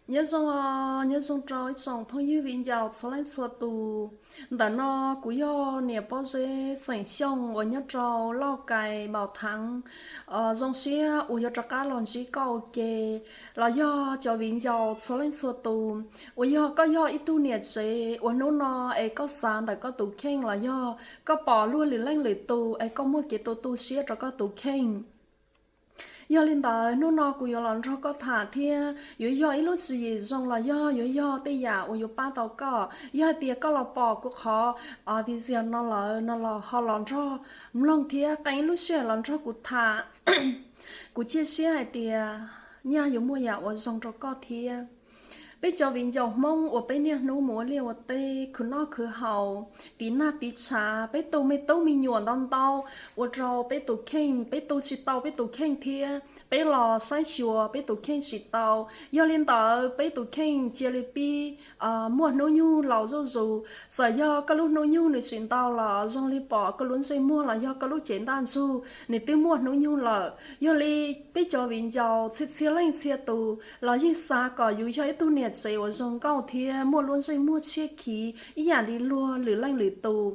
Nyob zoo os, nyob zoo rau ib tsoom phooj ywg viv ncaus txhua leej txhua tus. Ntawm no kuv yog niam pob zeb xeem Xyooj uas nyob rau Lauj Kais Npaum Thaav. Zoo siab uas yuav rov qab los ntsib koj ua ke, los yog cov viv ncaus txhua leej txhua tus, uas yog koj yog ib tug niam tsev uas hnub no es koj xav ntawm koj tus kheej los yog koj pom luag lwm leej lwm tus es koj muaj kev tu tu siab rau koj tus kheej. Yog li ntawd hnub no kuv yuav los nrog koj tham thiab yuav yog ib lub tswv yim zoo los yog yuav yog tej yam uas yuav pab tau koj. Yog hais tias koj los pom kuv qhov video no lawm no los ho los nrog mloog thiab qee ib lub sij hawm los nrog kuv tham. Kuv cia siab hais tias nyaj yuav muaj yam uas zoo rau koj thiab. Peb cov viv ncaus Hmoob uas peb niaj hnub mus ua liaj ua teb khwv noj khwv haus, tiv nag tiv tshav, peb tu me tub me nyuam ntau ntau, ua rau peb tus kheej, peb tu tsis tau peb tus kheej thiab peb los saib xyuas peb tus kheej tsis tau. Yog li ntawd peb tus kheej cia li pib muaj hnub nyoog laus zuj zus. Txawm yog koj lub hnub nyoog nws tsis ntau los zoo li pom koj lub ntsej muag los yog koj lub cev ntaj ntsug nws twb muaj hnub nyoog lawm. Yog li peb cov viv ncaus txhia txhia leej txhia tus los yeej xav kom yus yog ib tug niam tsev uas zoo nkauj thiab muaj lub ntsej muag tshiab khiv ib yam li luag lwm leej lwm tus.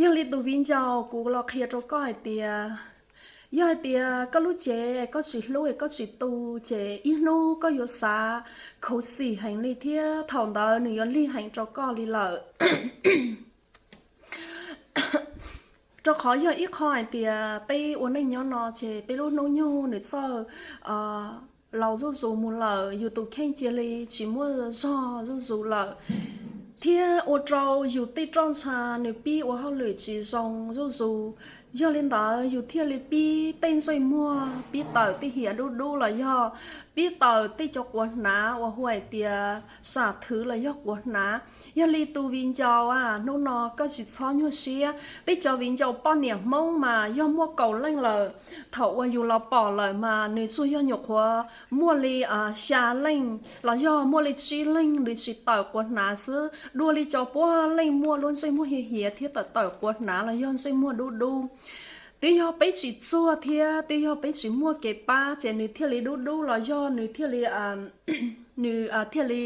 Yog li tus viv ncaus, kuv los qhia rau koj hais tias, yog hais tias koj lub cev koj tsis hlub es koj tsis tu, ces ib hnub koj yuav xav khuv xim heev li thiab thaum ntawd nws yuav lig heev rau koj li lawm. Rau qhov yog ib qho hais tias peb ua neej nyob no ces peb lub hnub nyoog nws txawj laus zuj zus mus lawm, yus tus kheej cia li tsis muaj zog zuj zus lawm, thiab ua rau yus tej roj ntsha nws pib ua hauj lwm tsis zoo zuj zus. Yog li ntawd yus thiaj li pib tej ntsej muag pib tawm tej hiav dub dub los yog pib tawm tej cov quav hnav uas hu hais tias sam thwv los yog quav hnav. Yog li tus viv ncaus, hnub no koj tsis txhob nyuaj siab. Peb cov viv ncaus poj niam Hmoob mas yog muaj kaum leej lawm, thaum uas yus los pom lawm mas nws tsuas yog nyuam qhuav muaj li xya leej los yog muaj li tsib leeg nws tsis tawm quav hnav xwb, dua li cov puav leej muaj lub ntsej muag hiav hiav thiab tawm tawm quav hnav los yog ntsej muag dub dub. Twb yog peb tsis txuag thiab twb yog peb tsis muaj kev pab ces nws thiaj li dub dub los yog nws thiaj li nws thiaj li,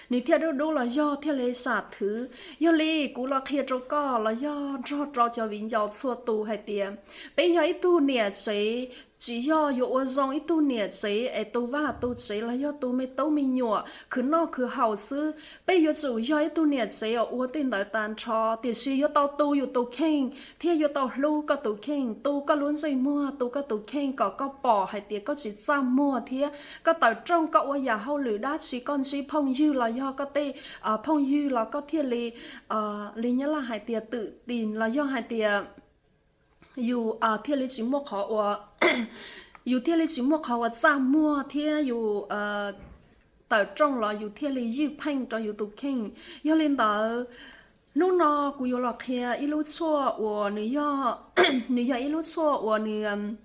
nws thiaj dub dub los yog thiaj li sam thwv. Yog li kuv los qhia rau koj los yog nrog rau cov viv ncaus txhua tus hais tias peb yog ib tug niam tsev, tsis yog yuav ua zoo ib tug niam tsev es tu vaj tu tsev los yog tu me tub me nyuam khwv noj khwv haus xwb. Peb yuav tsum yog ib tug niam tsev uas ua tej ntawd tag nrho, tiam sis yuav tau tu yus tus kheej thiab yuav tau hlub koj tus kheej, tu koj lub ntsej muag, tu koj tus kheej kom koj pom hais tias koj tsis txaj muag thiab koj tawm rooj, koj ua yam hauj lwm dab tsi koj ntsib phooj ywg los yog koj tej phooj ywg los koj thiaj li, li nyab laj hais tias twm tis los yog hais tias yus thiaj li tsis muaj qhov uas, yus thiaj li tsis muaj qhov uas txaj muag thiab yus tawm rooj los yus thiaj li ywj pheej rau yus tus kheej. Yog li ntawd, hnub no kuv yuav los qhia ib lub tshuaj uas nws yog, nws yog ib lub tshuaj uas nws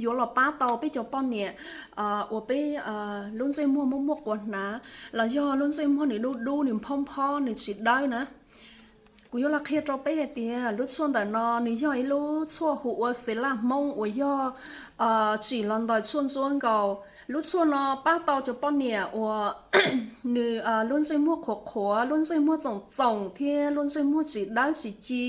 yuav los pab tau peb cov poj niam uas peb lub ntsej muag muaj muaj quav hnav los yog lub ntsej muag nws dub dub, nws phob phob, nws tsis dawb na. Kuv yuav los qhia rau peb hais tias lub tshuaj ntawm no nws yog ib lub tshuaj hu ua xev laj Hmoob uas yog tsim los ntawm tshuaj ntsuab nkaus. Lub tshuaj no pab tau cov poj niam uas nws lub ntsej muag qhuav qhuav, lub ntsej muag txoom txoom thiab lub ntsej muag tsis dawb tsis ci,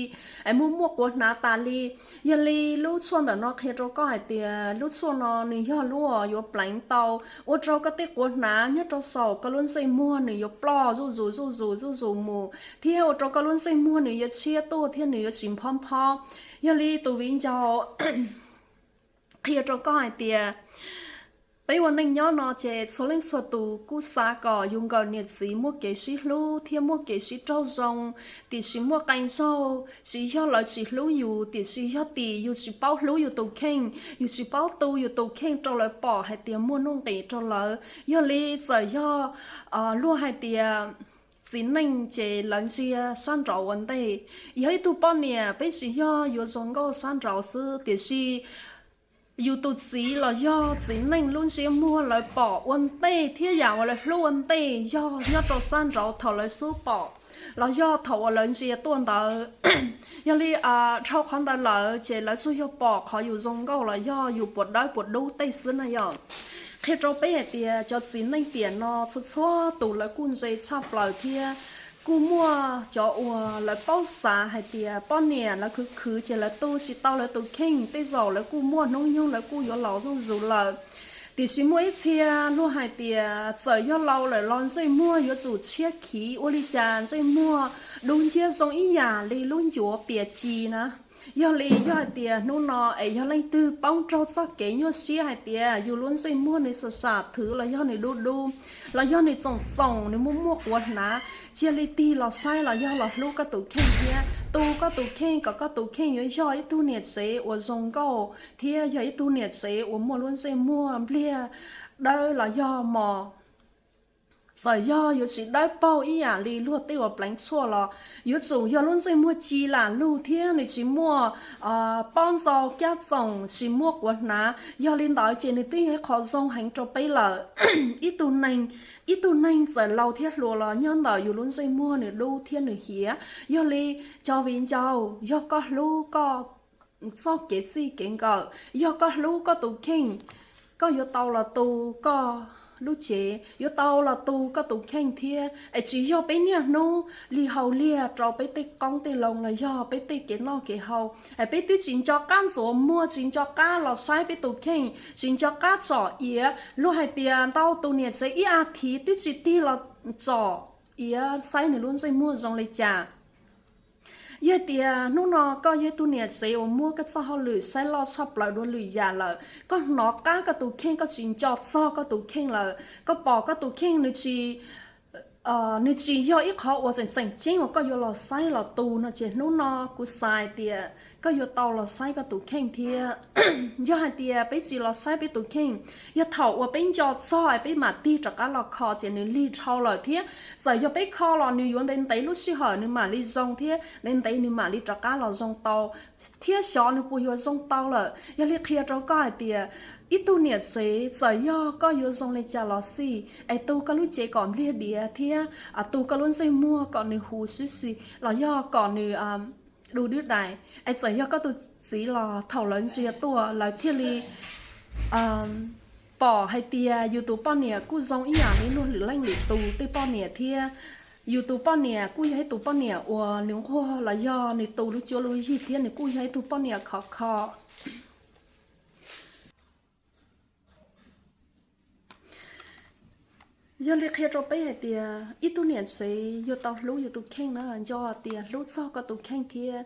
es muaj muaj quav hnav tas li. Yog li lub tshuaj ntawm no qhia rau koj hais tias lub tshuaj no nws yog lub uas yuav pleev tau ua rau koj tej quav hnav nyob rau saum koj lub ntsej muag nws yuav ploj zuj zus zuj zus zuj zus mus, thiab ua rau koj lub ntsej muag nws yuav tshiab tuaj thiab nws yuav tsis phob phob. Yog li tus viv ncaus, qhia rau koj hais tias peb ua neej nyob no ces txhua leej txhua tus kuj xav kom yus nkawm niam txiv muaj kev sib hlub thiab muaj kev sib raug zoo, tiam sis muaj qee zaug tsis yog lawv tsis hlub yus, tiam sis yog tim yus tsis paub hlub yus tus kheej, yus tsis paub tu yus tus kheej rau lawv pom hais tias muaj nuj nqis rau lawv. Yog li txawm yog luag hais tias txiv neej ces lawv ntsia sab nraud ua ntej. Yog ib tug poj niam peb tsis yog yuav zoo nkauj sab nraud xwb, tiam sis yus tus txiv los yog txiv neej lub ntsiab muag lawv pom ua ntej thiab yam uas lawv hlub ua ntej yog nyob rau sab nraud thaum lawv xub pom los yog thaum uas lawv ntsia tuaj ntawd. Yog li dhau qhov ntawd lawm ces lawv tsuas yog pom qhov yus zoo nkauj los yog yus puas dawb puas dub tej xwb na yom. Qhia rau peb hais tias cov txiv neej tiam no txhua txhua tus lawv kuj ntse tshaj plaws thiab kuj muaj cov uas lawv paub xav hais tias poj niam lawv khwv khwv ces lawv tu tsis tau lawv tus kheej, tej zaum lawv kuj muaj hnub nyoog lawv kuj yuav laus zuj zus lawm. Tiam sis muaj ib txhia luag hais tias txawm yog laus lawm los ntsej muag yuav tsum tshiab khiv, ua li cas ntsej muag dub nciab zoo ib yam li lub ncuav pias ci na. Yog li yog hais tias hnub no es yog leej twg poob raug txoj kev nyuaj siab hais tias yus lub ntsej muag nws sam sam thwv los yog nws dub dub los yog nws txoom txoom nws muaj muaj quav hnav, cia li tig los saib los yog los hlub koj tus kheej thiab tu koj tus kheej kom koj tus kheej yuav yog ib tug niam tsev uas zoo nkauj thiab yog ib tug niam tsev uas muaj lub ntsej muag npliag dawb los yog mos. Txawm yog yuav tsis dawb paug ib yam li luag tej uas pleev tshuaj los yuav tsum yog lub ntsej muag ci lam lug thiab nws tsis muaj pob ntxau kab txoom, tsis muaj quav hnav. Yog li ntawd ces nws twb yog ib qho zoo heev rau peb lawm. Ib tug neeg, ib tug neeg txawm laus thiab hluas los nyob ntawm yus lub ntsej muag nws dub thiab nws hiav. Yog li cov viv ncaus, yog koj hlub koj txoj kev txij kev nkawm, yog koj hlub koj tus kheej, koj yuav tau los tu koj lub cev, yuav tau los tu koj tus kheej thiab. Es tsis yog peb niaj hnub li haus liag rau peb tej qoob tej loo los yog peb tej kev noj kev haus, es peb twb tsis nco qab ntxuav muag, tsis nco qab los saib peb tus kheej, tsis nco qab tsom iav. Luag hais tias ntau tus niam tsev ib as thiv twb tsis tig los tsom iav saib nws lub ntsej muag zoo li cas. Yog tias hnub no koj yog ib tug niam tsev uas muab koj txoj hauj lwm saib loj tshaj plaws dua lwm yam lawm, koj hnov qab koj tus kheej, koj tsis nco txog koj tus kheej lawm, koj pom koj tus kheej nws tsis, nws tsis yog ib qhov uas tseem tseem ceeb uas koj yuav los saib los tu no ces hnub no kuv xav hais tias koj yuav tau los saib koj tus kheej thiab. Yog hais tias peb tsis los saib peb tus kheej, yog thaum uas peb nco txog es peb mam tig rov qab los kho ces nws lig dhau lawm thiab. Txawm yog peb kho los nws yuav ntev ntev lub sij hawm nws mam li zoo thiab ntev ntev nws mam li rov qab los zoo tau. Thiab xyov nws puas yuav zoo tau lawm. Yog li qhia rau koj hais tias ib tug niam tsev txawm yog koj yuav zoo li cas los xij, es tu koj lub cev kom npliag diav thiab tu koj lub ntsej muag kom nws huv sib si los yog kom nws du dwb dais. Es txawm yog koj tus txiv los thaum lawv ntsia tuaj lawv thiaj li pom hais tias yus tus poj niam kuj zoo ib yam li luag lwm leej lwm tus tej poj niam thiab. Yus tus poj niam kuj yog ib tus poj niam uas nws nquag los yog nws tu lub cuab lub yig thiab nws kuj yog ib tug poj niam khov kho. Yog li qhia rau peb hais tias ib tug niam tsev yuav tau hlub yus tus kheej na, nco tias hlub txog koj tus kheej thiab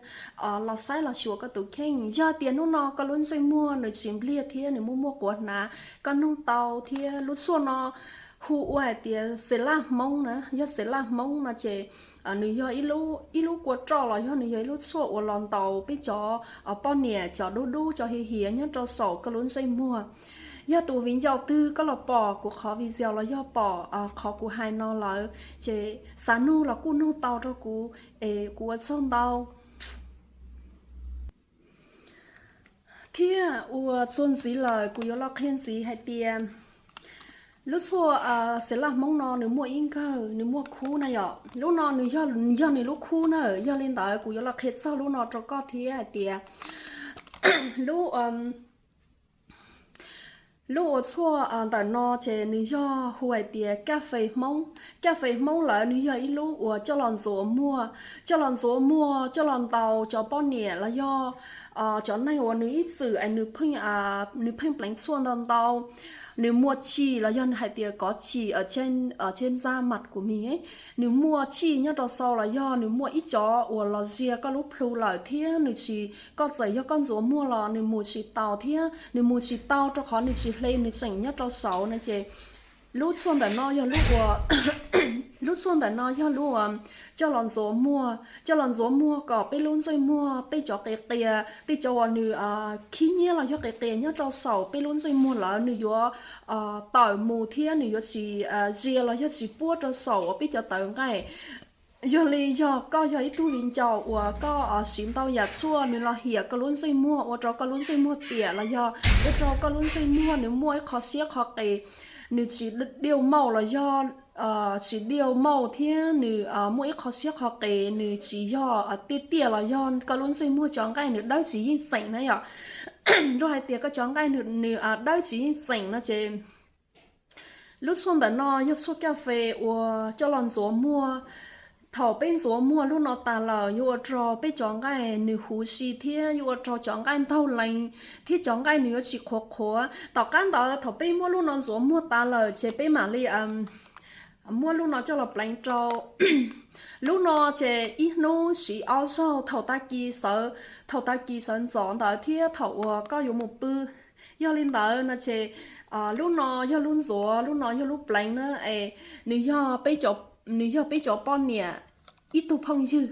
los saib los xyuas koj tus kheej. Yog tias hnub no koj lub ntsej muag nws tsis npliag thiab nws muaj muaj quav hnav, koj nug tau thiab. Lub tshuaj no hu ua hais tias xev laj Hmoob na, yog xev laj Hmoob no ces nws yog ib lub kua roj los yog nws yog ib lub tshuaj uas los ntaus peb cov poj niam cov dub dub cov hiav hiav nyob rau saum koj lub ntsej muag. Yog tus viv ncaus twg koj los pom kuv qhov video los yog pom qhov kuv hais no lawm ces xav nug los kuj nug tau rau kuv es kuv ua tsaug ntau. Thiab ua txuag ntxiv lawm kuv yuav los qhia ntxiv hais tias lub tshuaj xev laj Hmoob no nws muaj ib nkawg nws muaj khub na yom. Lub no nws yog nws lub khub na, yog li ntawd kuv yuav los qhia txog lub no rau koj thiab hais tias lub lub ua tshuaj ntawm no ces nws yog hu hais tias kaj fes Hmoob. Kaj fes Hmoob lawm nws yog ib lub uas coj los ntxuav muag, coj los ntxuav muag coj los ntaus cov poj niam los yog cov neeg uas nws ib txwm es nws pheej pleev tshuaj ntau ntau. Nws muaj chij los yog hais tias kov chij, trên da mặt của mình, nws muaj chij nyob rau sau los yog nws muaj ib cov uas los ziag koj lub plhu lawm thiab nws tsis, koj txawm yog koj ntxuav muag los nws mus tsis tau thiab nws mus tsis tau rau qhov nws tsis hle nws tseem nyob rau saud no ces lub tshuaj ntawm no yog lub ua lub tshuaj ntawm no yog lub uas coj los ntxuav muag, coj los ntxuav muag kom peb lub ntsej muag tej cov qis qias, tej cov uas nws khib nyiab los yog qis qias nyob rau saum peb lub ntsej muag lawm nws yuav tawm mus thiab nws yuav tsis zias los yog tsis puab rau saum uas peb cov tawv nqaij. Yog li yog koj yog ib tug viv ncaus uas koj siv ntau yam tshuaj nws los hiam koj lub ntsej muag ua rau koj lub ntsej muag piam los yog ua rau koj lub ntsej muag nws muaj ib qho siab qho qis, nws tsis điêu màu los yog tsis điêu màu thiab nws muaj ib qho siab qho qis, nws tsis yog tiaj tiaj los yog koj lub ntsej muag cov nqaij nws dawb tsis yeej txeem na yom. Luag hais tias koj cov nqaij nws dawb tsis yeej txeem no ces Lub tshuaj ntawm no yog tshuaj kas fes uas coj los ntxuav muag. Thaum peb ntxuav muag lub no tas lawm, yuav ua rau peb cov nqaij nws huv si thiab yuav ua rau cov nqaij ntaug lees thiab cov nqaij nws yuav tsis qhuav qhuav. Tom qab ntawd thaum peb muab lub no ntxuav muag tas lawm ces peb mam li muab lub no coj los pleev rau. Lub no ces ib hnub siv ob zaug, thaum tag kis sawv, thaum tag kis sawv ntxov ntawd thiab thaum uas koj yuav mus pw. Yog li ntawd no ces lub no yog lub ntxuav, lub no yog lub pleev na es nws yog peb cov, nws yog peb cov poj niam ib tug phooj ywg.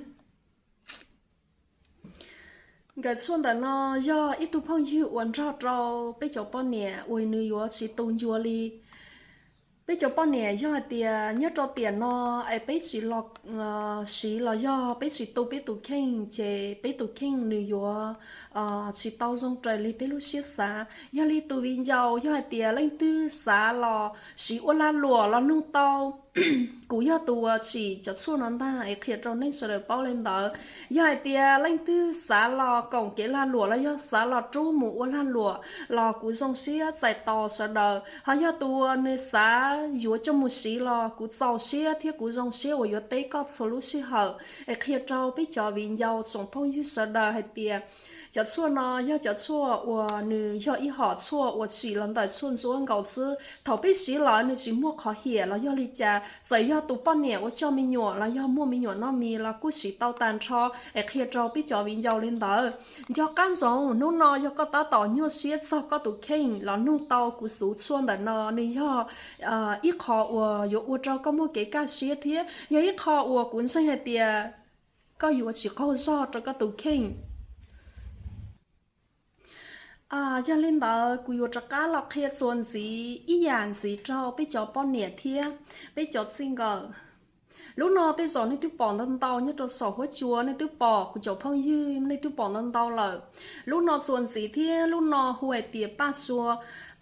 Nkawm tshuaj ntawm no yog ib tug phooj ywg uas nrog rau peb cov poj niam uas nws yuav tsis tu ncua li. Peb cov poj niam yog hais tias nyob rau tiam no es peb tsis los siv los yog peb tsis tu peb tus kheej ces peb tus kheej nws yuav tsis tau zoo raws li peb lub siab xav. Yog li tus viv ncaus yog hais tias leej twg xav los siv ua lag luam los nug tau. Kuv yog tus uas tsim cov tshuaj no ntag es qhia rau nej sawv daws paub li ntawd. Yog hais tias leej twg xav los koom kev lag luam los yog xav los rub mus ua lag luam los kuv zoo siab txais tos sawv daws. Ho yog tus uas nws xav yuav coj mus siv los kuv txaus siab thiab kuv zoo siab uas yuav teb koj txhua lub sij hawm es qhia rau peb cov viv ncaus tsoom phooj ywg sawv daws hais tias cov tshuaj no yog cov tshuaj uas nws yog ib hom tshuaj uas tsim los ntawm tshuaj ntsuab nkaus xwb. Thaum peb siv lawm nws tsis muaj qhov hiam los yog li cas, txawm yog tus poj niam uas coj me nyuam los yog muaj me nyuam noj mis los kuj siv tau tag nrho es qhia rau peb cov viv ncaus li ntawd. Nco qab ntsoov, hnub no yog koj tab tom nyuaj siab txog koj tus kheej los nug tau kuv xuv tshuaj ntawm no, nws yog ib qho uas yuav ua rau koj muaj kev kaj siab thiab yog ib qho uas kuv ntseeg hais tias koj yuav tsis qaug zog rau koj tus kheej. Yog li ntawd kuv yuav rov qab los qhia txuas ntxiv ib yam ntxiv rau peb cov poj niam thiab peb cov txij nkawm. Lub no tej zaum nej twb pom ntau ntau nyob rau saum huab cua, nej twb pom, kuv cov phooj ywg nej twb pom ntau ntau lawm. Lub no txuas ntxiv thiab lub no hu hais tias paj sua.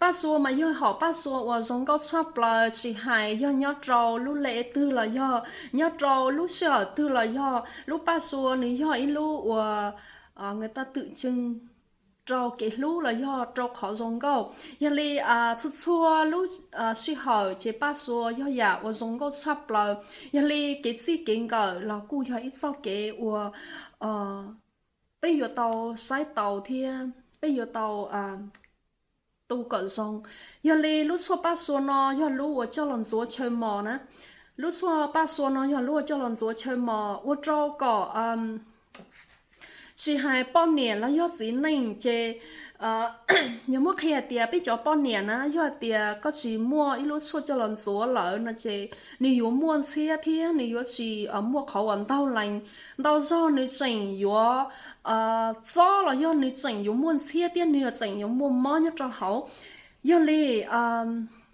Paj sua mas yog hom paj sua uas zoo nkauj tshaj plaws, tsis hais yog nyob rau lub lej twg los yog nyob rau lub sij hawm twg los yog, lub paj sua nws yog ib lub uas nws twm ceeb rau kev hlub los yog rau qhov zoo nkauj. Yog li txhua txhua lub sij hawm ces paj sua yog yam uas zoo nkauj tshaj plaws. Yog li kev txij kev nkawm los kuj yog ib txoj kev uas peb yuav tau saib taus thiab peb yuav tau tu kom zoo. Yog li lub tshuaj paj sua no yog lub uas coj los ntxuav chaw mos na. Lub tshuaj paj sua no yog lub uas coj los ntxuav chaw mos ua rau kom tsis hais poj niam los yog txiv neej ces yog muab qhia hais tias peb cov poj niam na, yog hais tias koj tsis muaj ib lub tshuaj coj los ntxuav lawm no ces nws yuav muaj ntxhiab thiab nws yuav tsis muaj qhov uas ntaug lees. Ntau zaug nws tseem yuav txob los yog nws tseem yuav muaj ntxhiab thiab nws tseem yuav muaj mob nyob rau hauv. Yog li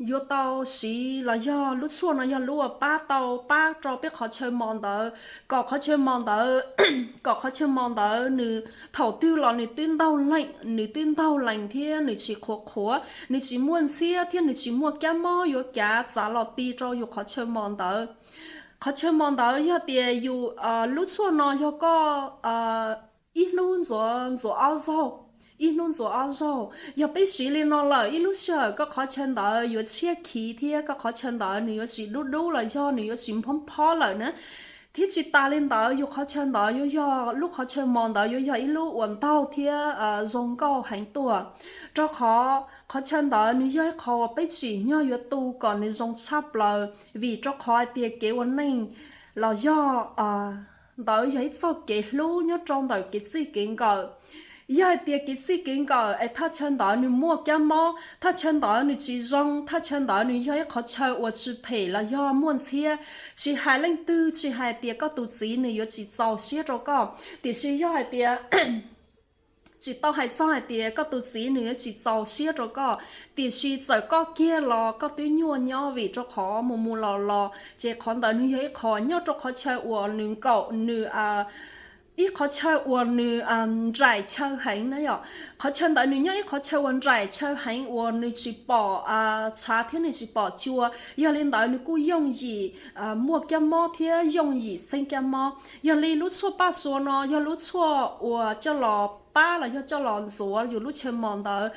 yuav tau siv los yog lub tshuaj no yog lub uas pab tau pab rau peb qhov chaw mos ntawd, kom qhov chaw mos ntawd, kom qhov chaw mos ntawd nws thaum twg los nws twb ntaug lees, nws twb ntaug lees thiab nws tsis qhuav qhuav, nws tsis muaj ntxhiab thiab nws tsis muaj kab mob yuav kav txav los ti rau yus qhov chaw mos ntawd. Qhov chaw mos ntawd yog tias yus lub tshuaj no yog koj ib hnub ntxuav ntxuav ob zaug, ib hnub ntxuav ob zaug. Yog peb siv li no lawm ib lub sij hawm koj qhov chaw ntawd yuav tshiab khiv thiab koj qhov chaw ntawd nws yuav tsis dub dub los yog nws yuav tsis phob phob lawm na. Thiab tsis tas li ntawd yus qhov chaw ntawd yuav yog lub qhov chaw mos ntawd yuav yog ib lub uas ntaug thiab zoo nkauj heev tuaj, rau qhov qhov chaw ntawd nws yog ib qho uas peb tsim nyog yuav tu kom nws zoo tshaj plaws, vim rau qhov hais tias kev ua neej los yog ntawd yog ib txoj kev hlub nyob rau ntawm kev txij kev nkawm. Yog hais tias kev txij kev nkawm es thaj chaw ntawd nws muaj kab mob, thaj chaw ntawd nws tsis zoo, thaj chaw ntawd nws yog ib qhov chaw uas tsis phem los yog muaj ntxhiab, tsis hais leej twg, tsis hais tias koj tus txiv nws yuav tsis txaus siab rau koj, tiam sis yog hais tias tsis tau hais txog hais tias koj tus txiv nws yuav tsis txaus siab rau koj, tiam sis txawm koj kiag los koj twb nyuaj nyob vim rau qhov mus mus los los ces qhov ntawd nws yog ib qho nyob rau qhov chaw uas nws nkaum nws ib qhov chaw uas nws nraim chaw heev na yom. Qhov chaw ntawd nws nyob ib qhov chaw uas nraim chaw heev uas nws tsis pom tshav thiab nws tsis pom cua, yog li ntawd nws kuj yooj yim muaj kab mob thiab yooj yim xeeb kab mob. Yog li lub tshuaj paj sua no yog lub tshuaj uas coj los pab los yog coj los ntxuav yus lub chaw mos ntawd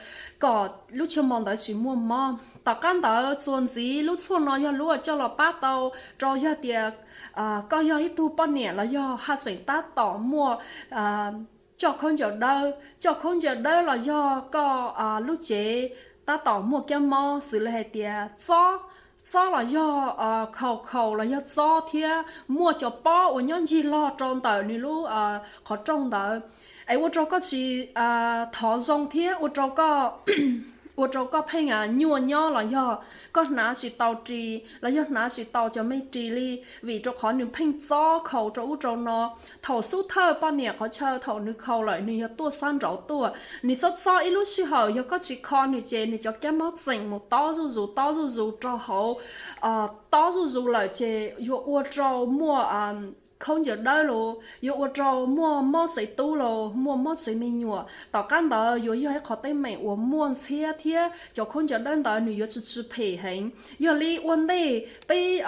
kom lub chaw mos ntawd tsis muaj mob. Tom qab ntawd txuas ntxiv lub tshuaj no yog lub uas coj los pab tau rau yog tias koj yog ib tug poj niam los yog haj tseem tab tom muaj coj khaub ncaws dawb, coj khaub ncaws dawb los yog koj lub cev tab tom muaj kab mob xws li hais tias txob, txob los yog khaus, khaus los yog txob thiab muaj cov pob uas nyob ncig log rau ntawm nws lub qhov rooj ntawd, es ua rau koj tsis thov zoo thiab ua rau koj, ua rau koj pheej nyuaj nyob los yog koj hnav tsis tau ris los yog hnav tsis tau cov me ris li, vim rau qhov nws pheej txob khaus rau ub rau no. Thaum xub thawj poj niam qhov chaw thaum nws khaus lawm nws yog tuaj sab nraud tuaj, nws txob txob ib lub sij hawm yog koj tsis kho nws ces nws cov kab mob txeem mus tob zuj zus tob zuj zus rau hauv, tob zuj zus lawm ces yuav ua rau muaj khaub ncaws dawb los yuav ua rau muaj mob tsev tub los muaj mob tsev me nyuam. Tom qab ntawd yuav yog ib qhov teeb meem uas muaj ntxhiab thiab cov khaub ncaws dawb ntawd nws yuav tsw tsw phem heev. Yog li ua ntej peb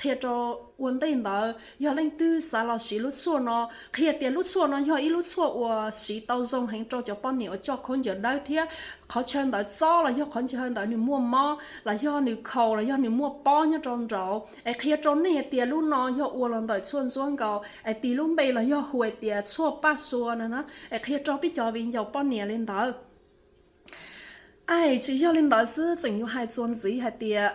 qhia rau, ua ntej ntawd yog leej twg xav los siv lub tshuaj no, qhia tias lub tshuaj no yog ib lub tshuaj uas siv tau zoo heev rau cov poj niam uas coj khaub ncaws dawb thiab qhov chaw ntawd txob los yog qhov chaw ntawd nws muaj mob los yog nws khaus los yog nws muaj pob nyob rau nraud. Es qhia rau nej hais tias lub no yog ua los ntawm tshuaj ntsuab nkaus es tis lub npe los yog hu hais tias tshuaj paj sua no na. Es qhia rau peb cov viv ncaus poj niam li ntawd. Aim tsis yog li ntawd xwb, tseem yuav hais txuas ntxiv hais tias,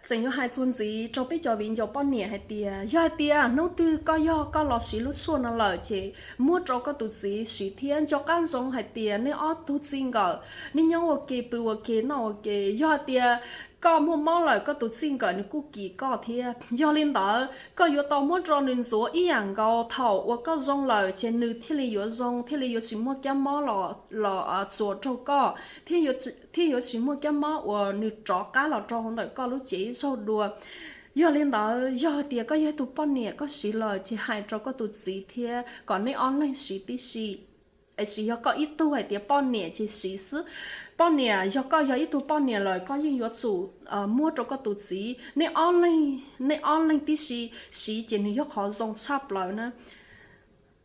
tseem yuav hais txuas ntxiv rau peb cov viv ncaus poj niam hais tias yog hais tias hnub twg koj yog koj los siv lub tshuaj no lawm ces muab rau koj tus txiv siv thiab. Nco qab ntsoov hais tias nej ob tug txij nkawm nej nyob ua ke pw ua ke noj ua ke, yog hais tias koj muaj mob lawm koj tus txij nkawm nws kuj kim koj thiab. Yog li ntawd koj yuav tau muab rau nws ntxuav ib yam nkaus. Thaum uas koj zoo lawm ces nws thiaj li yuav zoo, thiaj li yuav tsis muaj kab mob los, los txuas raug koj, thiab yuav tsis muaj kab mob uas nws rov qab los rau hauv ntawm koj lub cev zaug dua. Yog li ntawd yog tias koj yog ib tug poj niam koj siv lawm ces hais rau koj tus txiv thiab kom nej ob leeg siv tib si. Es tsis yog koj ib tug hais tias poj niam ces siv xwb. Poj niam, yog koj yog ib tug poj niam lawm koj yeej yuav tsum muab rau koj tus txiv, nej ob leeg, nej ob leeg tib si siv ces nws yog qhov zoo tshaj plaws na.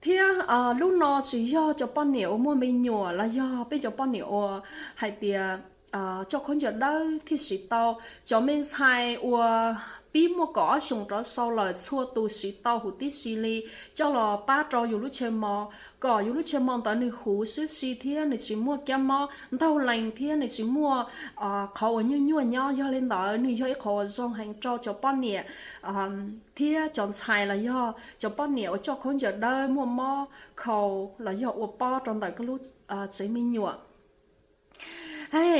Thiab lub no tsis yog cov poj niam uas muaj me nyuam los yog peb cov poj niam uas hais tias coj khaub ncaws dawb thiaj siv tau. Cov me ntxhais uas pib muaj kaum ob xyoos rov sau lawm txhua tus siv tau huv tib si li, coj los pab rau yus lub chaw mos kom yus lub chaw mos ntawd nws huv sib si thiab nws tsis muaj kab mob ntaug lees thiab nws tsis muaj qhov uas nyuaj nyuaj nyob. Yog li ntawd nws yog ib qhov uas zoo heev rau cov poj niam thiab cov ntxhais los yog cov poj niam uas coj khaub ncaws dawb muaj mob khaus los yog ua pob rau ntawm koj lub tsev me nyuam.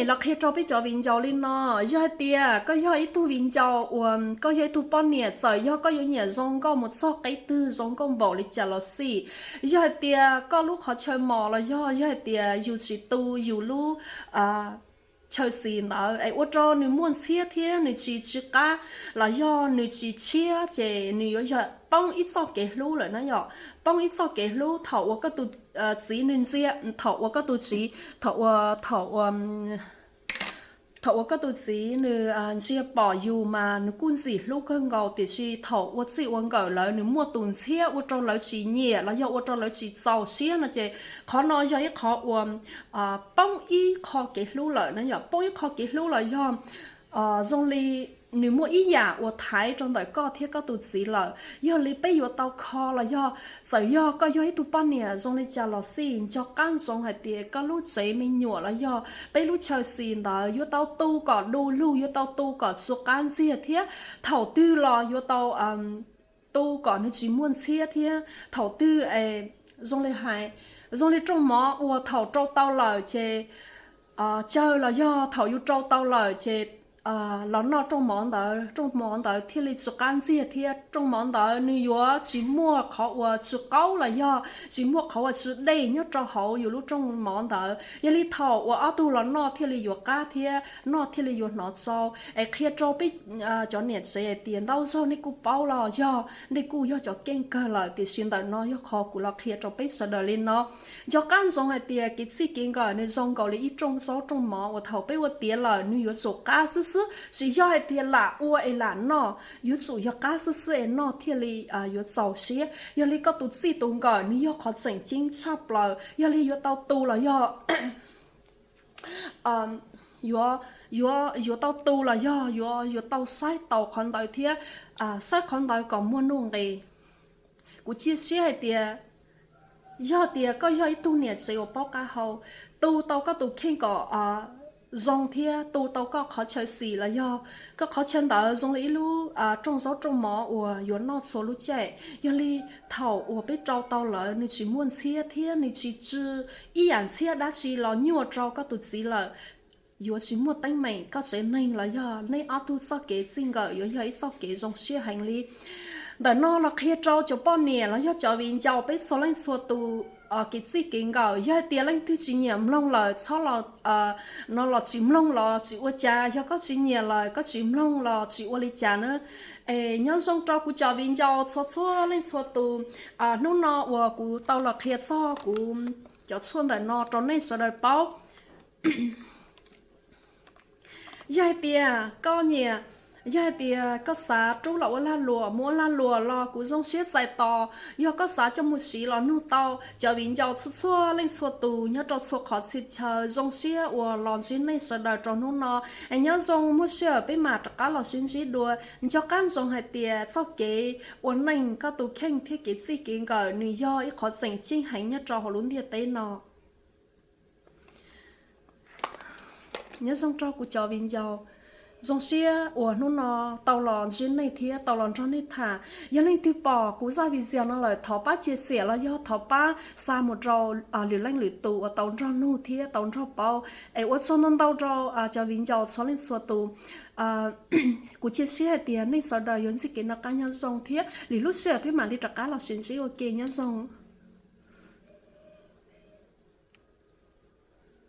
Los qhia rau peb cov viv ncaus li no, yog hais tias koj yog ib tug viv ncaus uas koj yog ib tug poj niam, txawm yog koj yuav nyiam zoo nkauj mus txog qib twg, zoo nkauj npaum li cas los xij, yog hais tias koj lub qhov chaw mos los yog, yog hais tias yus tsis tu yus lub chaw xis ntawd es ua rau nws muaj ntxhiab thiab nws tsis tsw qab los yog nws tsis tshiab ces nws yuav yog poob ib txoj kev hlub lawm na yom. Poob ib txoj kev hlub thaum uas koj tus txiv nws ntsia, thaum uas koj tus txiv, thaum uas, thaum uas thaum uas koj tus txiv nws ntsia pom yus mas nws kuj ntxim hlub kawg nkaus, tiam sis thaum ua txij ua nkawm lawv nws muaj tus ntxhiab ua rau lawv tsis nyiam los yog ua rau lawv tsis txaus siab no ces qhov no yog ib qhov uas poob ib qho kev hlub lawm na yom. Poob ib qho kev hlub los yog zoo li nws muaj ib yam uas thaiv rau ntawm koj thiab koj tus txiv lawm. Yog li peb yuav tau kho los yog txawm yog koj yog ib tug poj niam zoo li cas los xij, nco qab ntsoov hais tias koj lub tsev me nyuam los yog peb lub chaw xis ntawd yuav tau tu kom du lug, yuav tau tu kom tsw qab ntxiag thiab thaum twg los yuav tau tu kom nws tsis muaj ntxhiab thiab thaum twg es zoo li hais, zoo li rooj mov uas thaum rau tau lawm ces cawg los yog thaum yus rau tau lawm ces los noj rooj mov ntawd, rooj mov ntawd thiaj li tsw qab ntxiag thiab rooj mov ntawd nws yuav tsis muaj qhov uas tsw qaub los yog tsis muaj qhov uas tsw dej nyob rau hauv yus lub rooj mov ntawd. Yog li thaum uas ob tug los noj thiaj li yuav qab thiab noj thiaj li yuav hnov tsau. Es qhia rau peb cov niam tsev hais tias ntau zaug nej kuj paub los yog nej kuj yog cov keej kawg lawm, tiam sis ntawm no yog qhov kuv los qhia rau peb sawv daws li no. Nco qab ntsoov hais tias kev txij kev nkawm nws zoo nkaus li ib rooj zaub rooj mov uas thaum peb ua tiav lawm nws yuav tsum qab xwb xwb. xwb, tsis yog hais tias lam ua es lam noj, yuav tsum yog qab xwb xwb es noj thiaj li yuav txaus siab. Yog li koj tus txij tus nkawm nws yog qhov tseem ceeb tshaj plaws, yog li yuav tau tu los yog yuav, yuav, yuav tau tu los yog yuav, yuav tau saib taus qhov ntawd thiab saib qhov ntawd kom muaj nuj nqis. Kuv cia siab hais tias yog tias koj yog ib tug niam tsev uas paub qab hau, tu tau koj tus kheej kom zoo thiab tu tau koj qhov chaw xis los yog koj qhov chaw ntawd zoo li ib lub rooj zaub rooj mov uas yuav noj txhua lub caij. Yog li thaum uas peb rau tau lawm nws tsis muaj ntxhiab thiab nws tsis tsw ib yam ntxhiab dab tsi los nyuaj rau koj tus txiv lawm, yuav tsis muaj teeb meem, koj tsev neeg los yog nej ob tug txoj kev txij nkawm yuav yog ib txoj kev zoo siab heev li. Ntawm no los qhia rau cov poj niam los yog cov viv ncaus peb txhua leej txhua tus kev txij kev nkawm, yog hais tias leej twg tsis nyiam mloog lawm txhob los, no los tsis mloog los tsis ua cas, yog koj tsis nyiam lawm koj tsis mloog los tsis ua li cas na. Es nyob zoo rau kuv cov viv ncaus txhua txhua leej txhua tus, hnub no uas kuv tau los qhia txog kuv cov tshuaj ntawm no rau nej sawv daws paub. Yog hais tias koj nyiam, yog hais tias koj xav rub los ua lag luam, mus ua lag luam los kuv zoo siab txais tos. Yog koj xav coj mus siv los nug tau cov viv ncaus txhua txhua leej txhua tus nyob rau txhua qhov txhia chaw. Zoo siab uas los ntsib nej sawv daws rau hnub no. Es nyob zoo, muaj sij hawm peb mam rov qab los sib ntsib dua. Nco qab ntsoov hais tias txoj kev ua neej, koj tus kheej thiab kev txij kev nkawm nws yog ib qhov tseem ceeb heev nyob rau hauv lub ntiaj teb no. Nyob zoo rau kuv cov viv ncaus, zoo siab uas hnub no tau los ntsib nej thiab tau los nrog nej tham. Yog leej twg pom kuv zaj video no lawm thov pab cia xiam los yog thov pab xa mus rau lwm leej lwm tus uas tau nrog nug thiab tau nrog paub. Es ua tsaug ntau ntau rau cov viv ncaus txhua leej txhua tus. Kuv cia siab hais tias nej sawv daws yuav ntsib kev noj qab nyob zoo thiab lwm lub sij hawm peb mam li rov qab los sib ntsib ua ke. Nyob zoo.